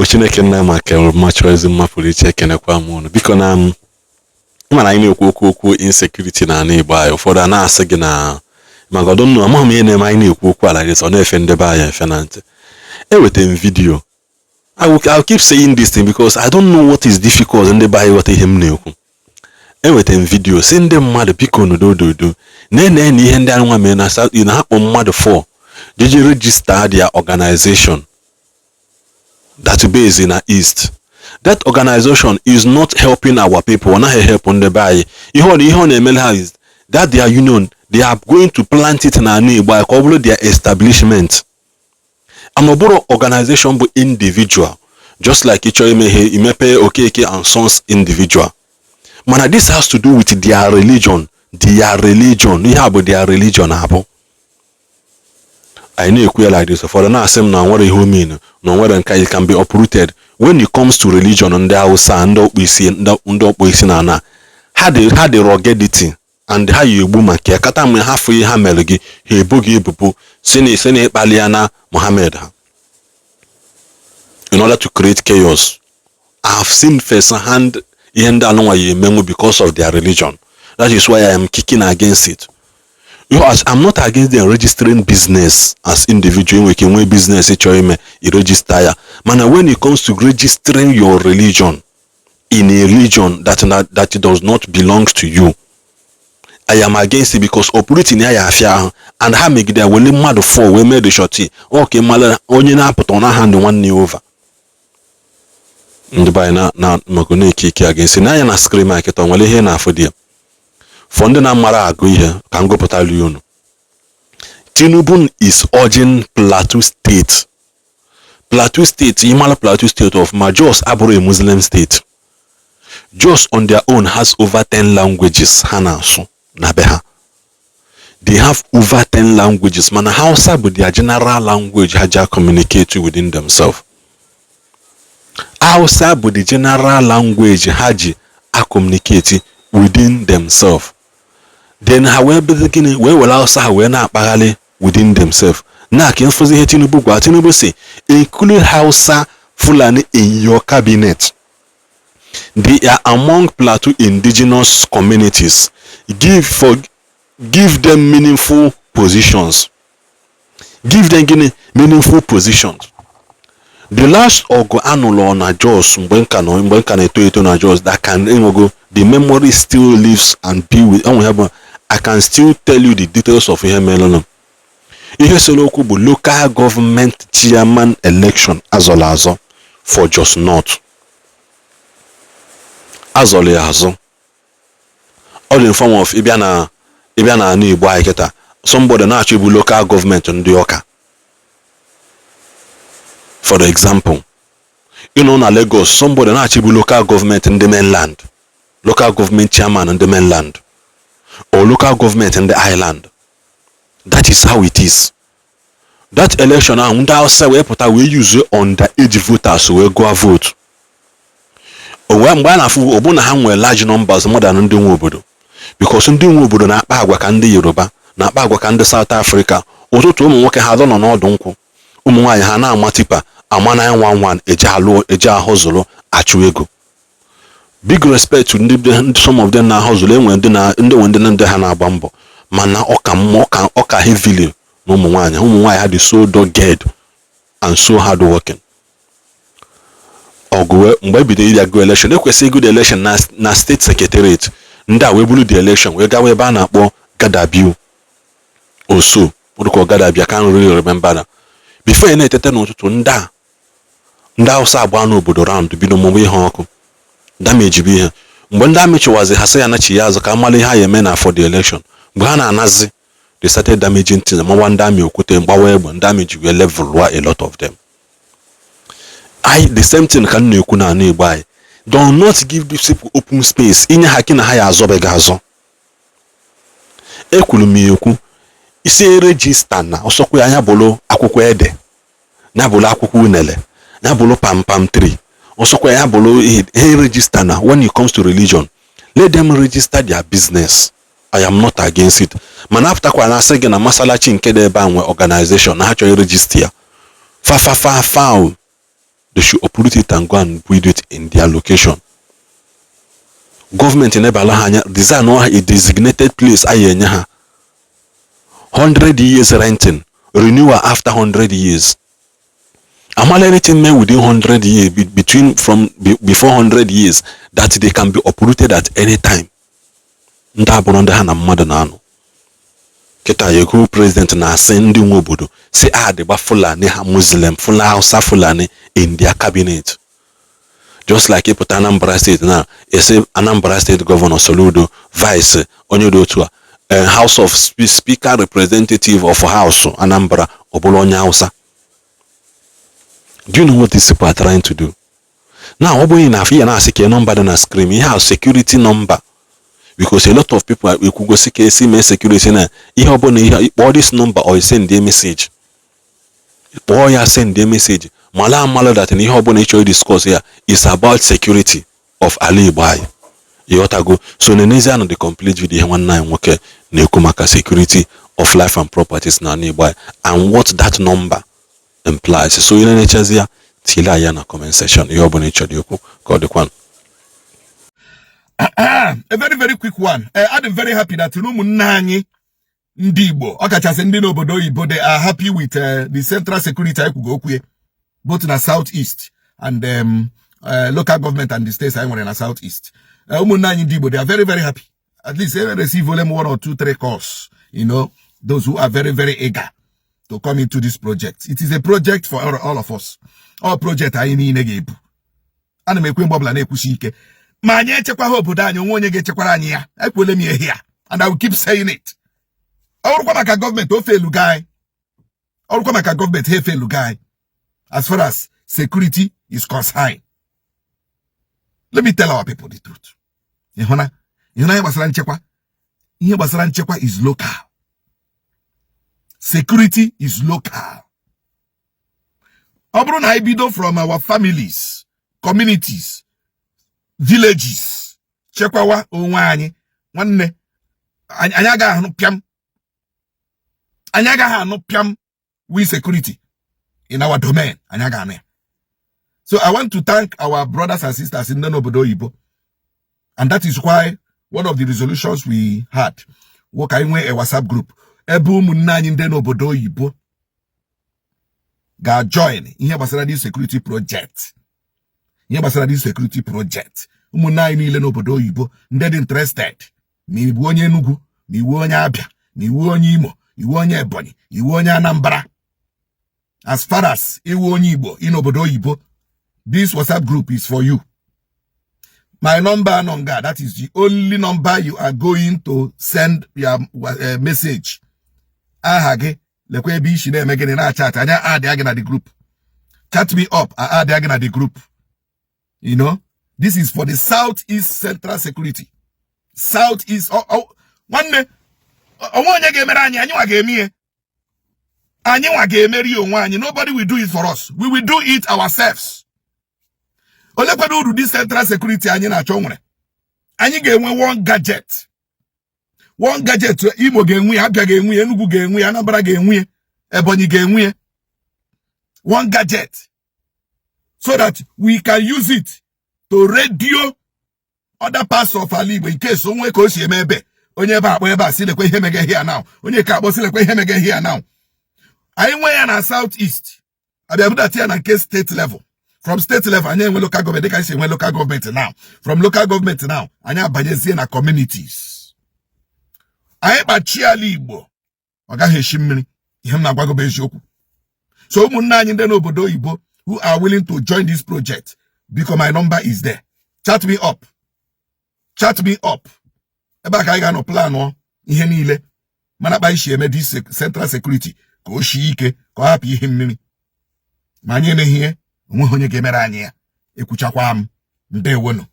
Igbo, Chineke nna maka mma chọrọ ezi mma pụrụ iche, ekenekwa m unu. Biko, na mana anyị na-ekwu okwu insecurity na ala Igbo anyị, ụfọdụ a na-asị gị na maka ọdụ amaghị m ihe na-eme. Anyị na-ekwu okwu ala gị, ọ na-efe ndebe anyị efe na ntị. Eweta m video. I'll keep saying this thing because I don't know what is difficult ndị be anyị ghọta ihe m na-ekwu. Eweta m video si ndị mmadụ, biko, n'udododo na-ene na ihe ndị anụnwa mere na South na ha kpọ mmadụ 4 jeje register their organization that base na East. That organization is not helping our people. Ọ naghị help ndị be anyị. Ihe ọ na-emele ha is that their union, they are going to plant it na ala Igbo anyị ka ọ bụrụ their establishment, and ọ bụrụ organization bụ individual, just like ịchọ ime ihe imepe Okeke and Sons individual. Mana this has to do with their religion, their religion. Ihe a bụ their religion. Abụ anyị na-ekwu ya like this, ụfọdụ na-asị m na nwere ihe omen na nwere nke it can be uprooted. When it comes to religion, ndị Hausa, ndị ọkpụ isi, ndị ọkpụ isi na ana ha dị ruggedity and ha yi egbu maka ya kata. Mgbe ha fụ ihe ha mere gị, ha ebo gị ebubo si na isi na ịkpali ya na Muhammad ha in order to create chaos. I have seen first hand ihe ndị anụnwa ya emenwu because of their religion. That is why I am kicking against it. You as I'm not against them registering business as individual. Nwere ike nwee business ịchọ ime, i register ya. Mana when it comes to registering your religion in a religion that does not belong to you, I am against it, because uprooting ya ya afịa ahụ. And ha megide wele mmadụ 4 wee mee the shorty oke mmadụ onye na-apụta ọ na hand nwanne ya over. Ndị be anyị na maka na-eke ike against n'anya na screen a kịta nwere ihe na-afụ dị ya. For ndị na-amara agụ ihe, ka m gụpụtara unu. Tinubu is urging Plateau State. Plateau State, ịmara Plateau State ọfụma, Jos abụrụ a Muslim state. Jos on their own has over 10 languages ha na-asụ na be ha. They have over 10 languages, mana Hausa bụ their general language ha ji communicate within themselves. Hausa bụ the general language ha ji a communicate within themselves. Then ha wee bido gịnị? Wee were Hausa ha wee na-akpagharị within themselves. Na ka mfụzi ihe Tinubu gwa. Tinubu si, "Include Hausa Fulani in your cabinet. They are among Plateau indigenous communities. Give them meaningful positions." Give them gịnị? Meaningful positions. The last ọgụ anụlọ na Jos mgbe nka na-eto eto na Jos that can enwego the memory still lives and be with enwe ya bụ I can still tell you the details of ihe merenụ. Ihe sere okwu bụ local government chairman election azọrọ azọ for Jos North. Azọrọ ya azọ. Ọ dị in form of ịbịa na ala Igbo anyị kịta, somebody na-achọ ịbụ local government ndị Ọka, for example. Ịnọ na Lagos, somebody na-achọ ịbụ local government ndị mainland, local government chairman ndị mainland or local government ndị island. That is how it is. That election ahụ, ndị Hausa wee pụta wee use under age voters wee gụọ vote. O wee mgbe a na-afụ ọbụ na ha nwere large numbers more than ndị nwe obodo, because ndị nwe obodo na-akpa agwa ka ndị Yoruba, na-akpa agwa ka ndị South Africa. Ụtụtụ, ụmụ nwoke ha nọ n'ọdụ nkwụ, ụmụ nwaanyị ha na-ama tipper, ama 911, eje alụ, eje ahụzụlụ, achụ ego. Big respect to ndị some of them na-ahụzụlụ. Enwe ndị na ndị nwe ndị ha na-agba mbọ, mana ọka mma ọka heavily na ụmụ nwaanyị. Ụmụ nwaanyị ha dị so dogged and so hard working. Ọgụ wee mgbe ebido ịbịa go election, ekwesịghị ịgo the election na state secretariat. Ndị a wee buru the election wee gawa ebe a na-akpọ Gadabiu oso dịka Gadabia, can really remember na before ị na-etete n'ụtụtụ, ndị a ndị Hausa agba n'obodo round, bido mụmụ ihe ọkụ, damage bụ ihe. Mgbe ndị amị chụwazi ha, sị ya nachi ya azụ ka amala ihe ha ya eme na for the election. Mgbe ha na-anazi, they started damaging things, mawa ndị amị okwute, mgbawa egbe. Ndị amị ji wee level a lot of them. I the same thing ka m na-ekwu na ala Igbo anyị. Do not give these people open space. Inye ha gị na ha ya azọbeghị azọ. Ekwuru m ya ekwu, isi register na ọsọkwa ya anya bụrụ akwụkwọ ede, ya bụrụ akwụkwọ unele, ya bụrụ palm palm tree, ọsọkwa ya bụrụ ihe register na. When it comes to religion, let them register their business. I am not against it. Mana apụtakwa na asị gị na masalachi nke dị ebe a nwe organization na ha chọrọ i register ya, fa fa fa fa. They should uproot it and go and build it in their location. Gọọmenti nebala ha anya, design ha a designated place a enye ha 100 years renting, renewal after 100 years. Amala anything made within 100 years, between from before 100 years, that they can be uprooted at any time. Ndị abụrụ ndị ha na mmadụ na-anọ kịta ya ego. President na-asị ndị nwe obodo si adịgba Fulani ha, Muslim Fulani, Hausa Fulani in their cabinet, just like ịpụta Anambra State na esi Anambra State Governor Soludo, vice onye dị otu a, House of Speaker, representative of House Anambra, ọ bụrụ onye Hausa. Do you know what these people are trying to do now? Ọ bụghị na afọ ya na-asị ka nọmba dị na screen ihe a, security number, because a lot of people ekwugosi ka esi mee security na ihe ọbụla ihe. Kpọọ this number or send a message. Kpọọ ya, send a message. Mala amala that na ihe ọbụla ị chọrọ discuss ya is about security of ala Igbo anyị, ịghọtago? So n'ezie na the complete video, ihe nwanne anyị nwoke na-ekwu maka security of life and properties na ala Igbo anyị and what that number implies. So ị na-echezi ya, tile ya na comment section ihe ọbụla ị chọrọ ikwu. Ka ọ dịkwanụ. A very, very quick one. I'm very happy that ụmụnne anyị ndị Igbo, ọkachasị ndị n'obodo oyibo, they are happy with the central security anyị kwugo okwu, both na South East and local government and the states anyị nwere na South East. Ụmụnne anyị ndị Igbo, they are very, very happy. At least they receive only one or two, three calls, those who are very, very eager to come into this project. It is a project for all of us. All project anyị niile ga-ebu. Ana m ekwe mgbe ọbụla na-ekwusi ike, ma anyị echekwaghị obodo anyị, onwe onye ga-echekwara anyị ya. Ekwele m ya here and I will keep saying it. Ọ bụrụkwa maka gọọmenti, ofe eluga anyị. Ọ bụrụkwa maka gọọmenti, ha efe eluga anyị as far as security is concerned. Let me tell our people the truth. Ịhụna ihe gbasara nchekwa, ihe gbasara nchekwa is local. Security is local. Ọ bụrụ na anyị bido from our families, communities, villages, chekwawa onwe anyị, nwanne, anyị agaghị anụ pịam, anyị agaghị anụ pịam we security in our domain. Anyị agaghị anụ ya. So I want to thank our brothers and sisters in n'obodo oyibo, and that is why one of the resolutions we had wụ ka anyị nwee a WhatsApp group ebe ụmụnne anyị ndị n'obodo oyibo ga-join ihe gbasara this security project, ihe gbasara this security project. Ụmụnne anyị niile n'obodo oyibo ndị dị interested, ma iwu onye Enugu, ma iwu onye Abịa, ma iwu onye Imo, iwu onye Ebonyi, iwu onye Anambra, as far as iwu onye Igbo in obodo oyibo, this WhatsApp group is for you. My number nọ nga. That is the only number you are going to send your message. Aha gị, lekwa ebe isi na-eme gịnị, na-achat anya, add gị na the group. Chat me up, add gị na the group. This is for the Southeast Central Security. Southeast, oh, nwanne, onwe onye ga-emere anyị, anyị nwa ga-eme ihe, anyị nwa ga-emeri onwe anyị. Nobody will do it for us. We will do it ourselves. Olekwado uru dị central security anyị na-achọ nwere? Anyị ga-enwe one gadget, one gadget. Imo ga-enwe ya, Abia ga-enwe ya, Enugu ga-enwe ya, Anambra ga-enwe ya, Ebonyi ga-enwe ya. One gadget so that we can use it to radio other parts of ala Igbo in case onwe ka o si eme ebe onye ebe akpọ ebe a si lekwe ihe mege here now, onye ka akpọ si lekwe ihe mege here now. Anyị nwee ya na South East, abịa budata ya na nke state level. From state level, anyị enwe local government dịka anyị si enwe local government now. From local government now, anyị abanyezie na communities. Anyị kpachie ala Igbo, ọ gaghị eshi mmiri. Ihe m na-agwa gị bụ eziokwu. So ụmụnne anyị ndị n'obodo oyibo who are willing to join this project, biko, my number is there. Chat me up, chat me up. Ebe a ka anyị ga-anọ plan ihe niile mana kpa isi eme this central security ka o shie ike, ka ọ hapụ ihe mmiri. Ma anyị emeghị ihe, onweghị onye ga-emere anyị ya. Ekwuchakwa m. Ndewonu.